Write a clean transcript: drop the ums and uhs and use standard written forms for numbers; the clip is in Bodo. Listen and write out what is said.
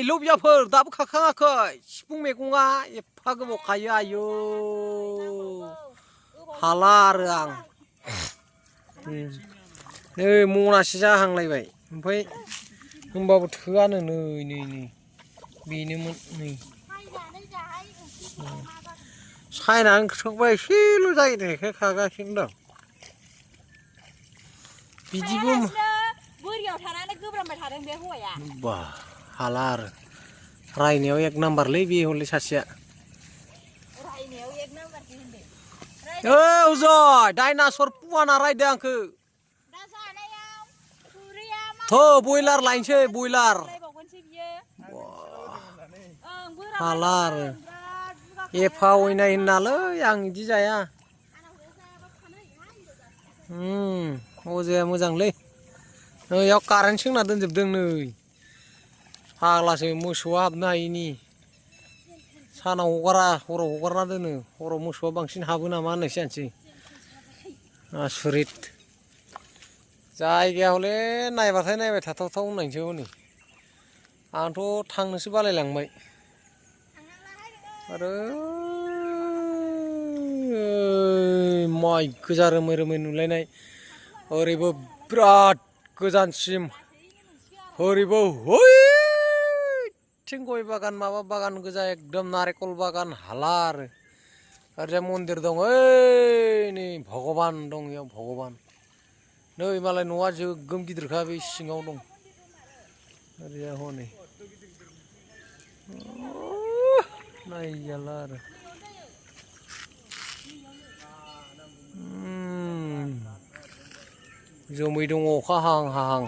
लबियाफोर दाबो खाखाङाखै सिफुं मैगङा एफा गोबाव खायो आयौ हाला आरो आं नै मनासे जाहांलायबाय ओमफ्राय होमबाबो थोआनो नै बेनोमोन नै सायनानै सोंबा एसेल' जायो देखाय खागासिनो दं बिदिबो बोरियाव थानानै गोब्रामबाय थादों बे हौवाया बा हाला आरो रायनायाव एक नाम्बारलै बे हले सासेया रायनायाव एक नाम्बारसो होनदों अजय डाइनासर पुवाना रायदों आंखो दा जानायाव खुरैया थ' बयलार लायनोसै बयलार लायबावगोनसै बियो हाला आरो एफा अयनाय होननालै आं बिदि जाया अजाया मोजांलै नैयाव कारेन्ट सोंना दोनजोबदों नै फाग्लासो मोसौआ हाबनो हायिनि सानाव हगारा हराव हगारना दोनो हराव मोसौआ बांसिन हाबो नामा होननायसो जानोसै आसुरित जायगाया हले नायबाथाय नायबाय थाथावथाव होननायसो हनै आंथ' थांनोसो बालायलांबाय आरो माइ गोजा रोमै रोमै नुलायनाय ओरैबो बिराद गोजानसिम ओरैबो हयथिं गय बागान माबा बागान गोजा एकदम नारेंखल बागान हाला आरो ओरैजाय मन्दिर दं ओइ नै भगबान दं इयाव भगबान नै मालाय न'आ जोगोम गिदिरखा बे सिङाव दं ओरैजाय हनै नायजाला आरो जोमै दङ अखा हाहां हाहां